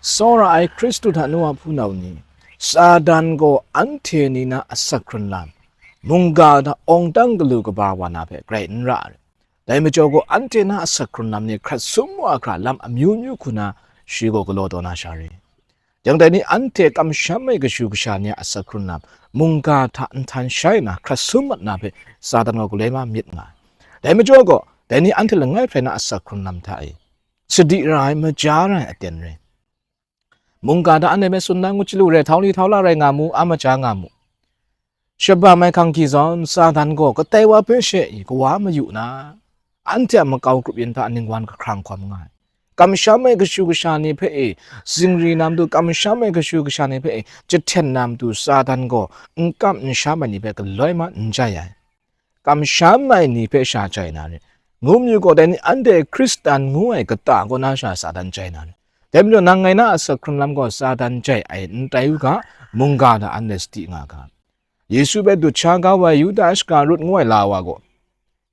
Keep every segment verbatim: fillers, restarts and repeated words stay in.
Tsawra ai Hkristu hta nu a hpunau ni, Satan gaw anhte ni na asak hkrun lam, mungga hta awng tang galu kaba wa na hpe grai n ra ai. Dai majaw gaw, anhte na asak hkrun lam ni hkrat sum wa hkra lam amyu myu hku na shi gaw galaw taw na sha re. Jang dai ni anhte kamsham ai kashu kasha ni a asak hkrun lam, mungga hta nhtan shai na hkrat sum mat na hpe Satan gaw galoi ma myit nga ai. Dai majaw gaw, dai ni anhte langai hprai na asak hkrun lam hta e, sadi ra ai, maja ra ai aten re. Mungga hta anhte hpe tsun na ngut chyalu re, htau li htau la rai nga mu, a maja nga mu. Shaba mai hkang hki zawn, Satan gaw kadai wa hpe she i kawa mayu na, anhte a makau grup yin hta ningwan kahkrang hkawm nga ai. Kamsham ai kashu kasha ni hpe e, zingri na matu, kamsham ai kashu kasha ni hpe e, jahten na matu, Satan gaw n kam n sham ai ni hpe galoi ma n jai ai. Kamsham ai ni hpe sha jai na re. Ngu myu gaw, dai ni anhte Hkristan ngu ai kata kaw na sha Satan jai na re. Dai majaw, nang ngai na asak hkrun lam gaw Satan jai ai n tai u ga, mungga hta anhte sadi nga ga. Yesu hpe dut sha kau ai Yuda Iskarut ngu ai la wa gaw,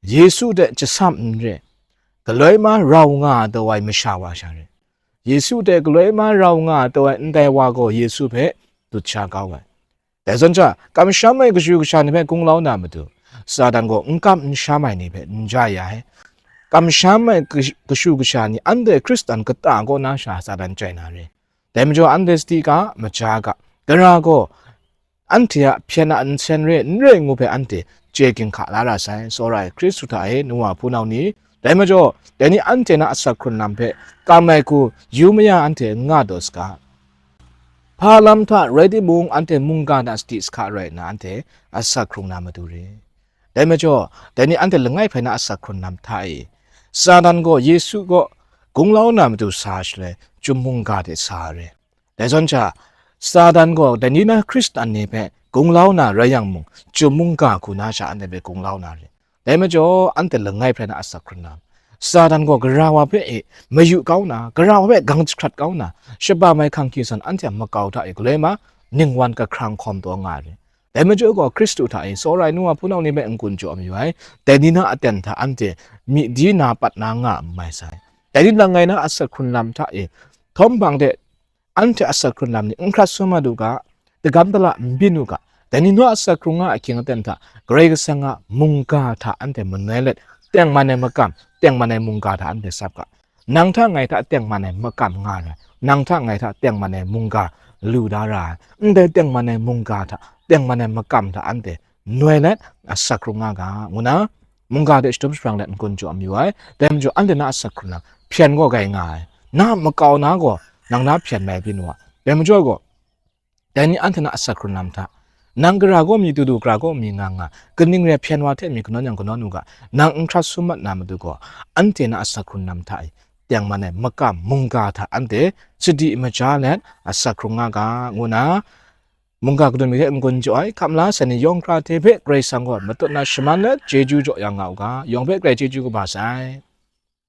Yesu hte jasam n re, galoi ma rau nga taw ai masha wa sha re. Yesu hte galoi ma rau nga taw ai ndai wa gaw Yesu hpe dut sha kau ai. Dai zawn sha, kamsham ai kashu kasha ni hpe gunglau na matu, Satan gaw n kam n sham ai ni hpe n ja ya ai. Kamsham ai kash-, kashu kasha ni anhte Hkristan kata kaw na sha Satan jai na re. Dai majaw, anhte sadi ga, maja ga, gara gaw anhte a hpyen a nsen re n re ngu hpe anhte chye ginhka la ra sai. Tsawra ai Hkristu hta e nu wa hpunau ni, dai majaw, dai ni anhte na asak hkrun lam hpe kam ai hku yu maya anhte n nga taw saga. Hpa lam hta rai timung, anhte mungga hta sadi sahka rai nna, anhte asak hkrung na matu re. Dai majaw, dai ni anhte langai hprai na asak hkrun lam hta e, Satan gaw Yesu gaw gunglau na matu sa shaloi, chyum mungga hte sa re. Dai zawn sha, Satan gaw dai ni na Hkristan ni hpe gunglau na rai yang mung, chyum mungga hku na sha anhte hpe gunglau na re. Dai majaw, anhte langai hprai na asak hkrun lam, Satan gaw gara wa hpe e mayu kau na, gara wa hpe gang jahkrat kau na, shaba mai hkang hki san anhte a makau hta e galoi ma, ningwan kahkrang hkawm taw nga ai. Dai majaw gaw, Hkristu hta e tsawra ai nu wa hpunau ni hpe n-gun jaw mayu ai, dai ni na aten hta anhte myi di na pat na nga n mai sai. Dai ni langai na asak hkrun lam hta e, htawm hpang de anhte asak hkrun lam ni n hkrat sum mat u ga, dagam dala n byin u ga, dai ni naw a asak hkrung nga ahkying aten hta, Karai Kasang a mungga hta anhte manoi let, tengman ai makam, tengman ai mungga hta anhte sap ga. Nang hta ngai hta tengman ai makam nga ra ai, nang hta ngai hta tengman ai mungga lu da ra ai, ndai tengman ai mungga hta, tengman ai makam hta anhte noi let, asak hkrung nga ga, ngu na, mungga de shadum shabang let n-gun jaw mayu ai. Dai majaw, anhte na asak hkrun lam hpyen gaw grai nga ai. Na makau na gaw, nang na hpyen mai byin wa. Dai majaw gaw, dai ni anhte na asak hkrun lam hta, nang gara gaw mi du du, gara gaw mi nga nga, kaning re ai hpyen wa hte mi kanawn yang kanawn u ga, nang n hkrat sum mat na matu gaw, anhte na asak hkrun lam hta e, tengman ai makam mungga hta anhte sadi maja let, asak hkrung nga ga, ngu na, mungga kadun mi hte n-gun jaw ai, hkam la sai ni yawng hkra hte hpe Karai Kasang gaw matut na shaman let, chyeju jaw ya nga u ga, yawng hpe grai chyeju kaba sai.